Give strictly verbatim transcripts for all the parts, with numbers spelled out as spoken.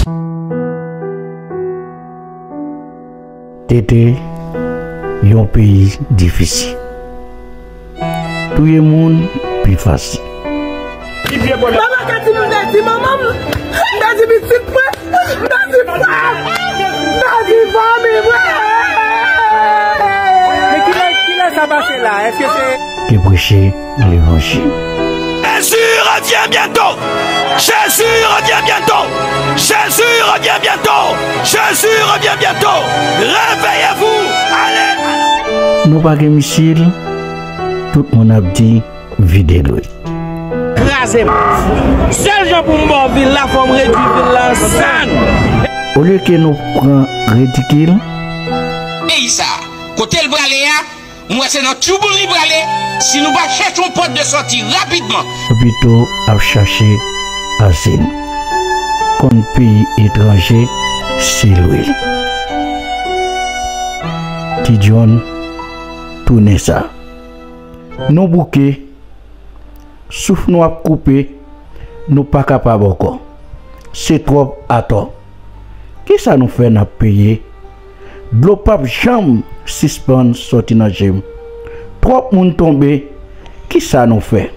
Te te yon peyi difisil. Touye moun pi fasil. Mama ka di m, m te di manman m, m te di pitit mwen, m te di frè m, m te di fanmi mwen. Men kilè, kilè sa pase la? Èske se Te preche levanjil. Jésus revient bientôt. Jésus revient bientôt. Jésus revient bientôt. Jésus revient bientôt. Réveillez-vous. Allez. Nou pa gen misil. Tout moun ap di vide dlo. Kraze m. Sèl jan pou m ba w vil la, fò m redui vil la an sàn. Olye ke nou pran ridikil. Peyi sa, kote l prale a, m wè se nan tchouboul li prale, si nou pa chèche yon pòt de sòti rapidman. Pito ap chache azil. Konn peyi etranje, se lwil. Ti John, tounen sa. Nou bouke, souf nou ap koupe, nou pa kapab ankò. Se twòp atò. Kisa nou fè n ap peye? Dlo p ap janm sispann sòti nan je m. Twòp moun tonbe, kisa nou fè?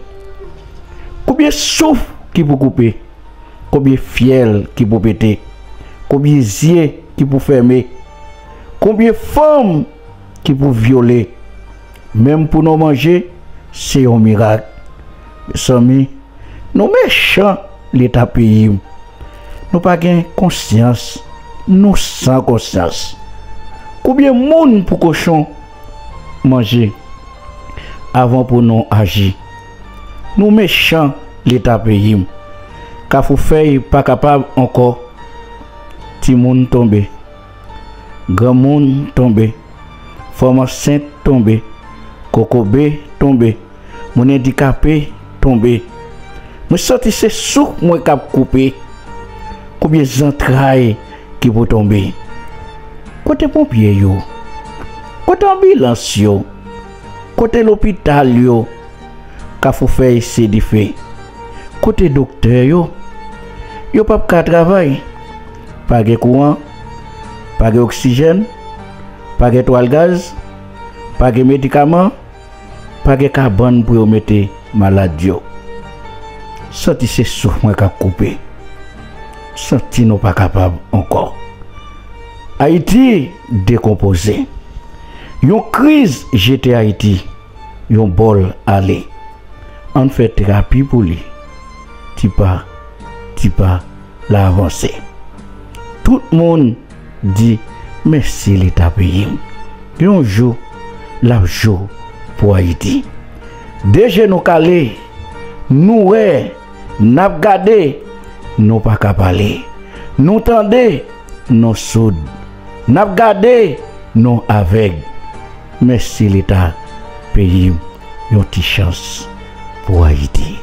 Konbyen souf ki pou koupe? Konbyen fyèl ki pou pete? Konbyen zye ki pou fèmen? Konbyen fanm ki pou vyole? Menm pou nou manje, se yon mirak. Mezanmi, nou mechan, Leta peyi m. Nou pa gen konsyans, nou san konsyans. Konbyen moun pou kochon manje avan pou nou aji? Nou mechan, Leta peyi m. Kafou Fèy pa kapab ankò. Timoun tonbe. Granmoun tonbe. Fanm ansent tonbe. Kokobe tonbe. Moun andikape tonbe. Mwen santi se souf mwen k ap koupe. Konbyen zantray ki pou tonbe? Kote ponpye yo? Kote anbilans yo? Kote lopital yo? Kafou Fèy se dife. Kote doktè yo? Yo p ap ka travay. Pa gen kouran, pa gen oksijèn, pa gen twal gaz, pa gen medikaman, pa gen kabann pou yo mete malad yo. Santi se souf mwen k ap koupe. Santi nou pa kapab ankò. Ayiti dekonpoze. Yon kriz jete Ayiti yon bòl ale. Ann fè terapi pou li. Ti pa, ti pa, l a avanse. Tout moun di mèsi Leta peyi m. Yon jou, l ap jou pou Ayiti. De je nou kale, nou wè, n ap gade, nou pa ka pale. Nou tande, nou soud. N ap gade, nou avèg. Mèsi Leta peyi m, yon ti chans pou Ayiti.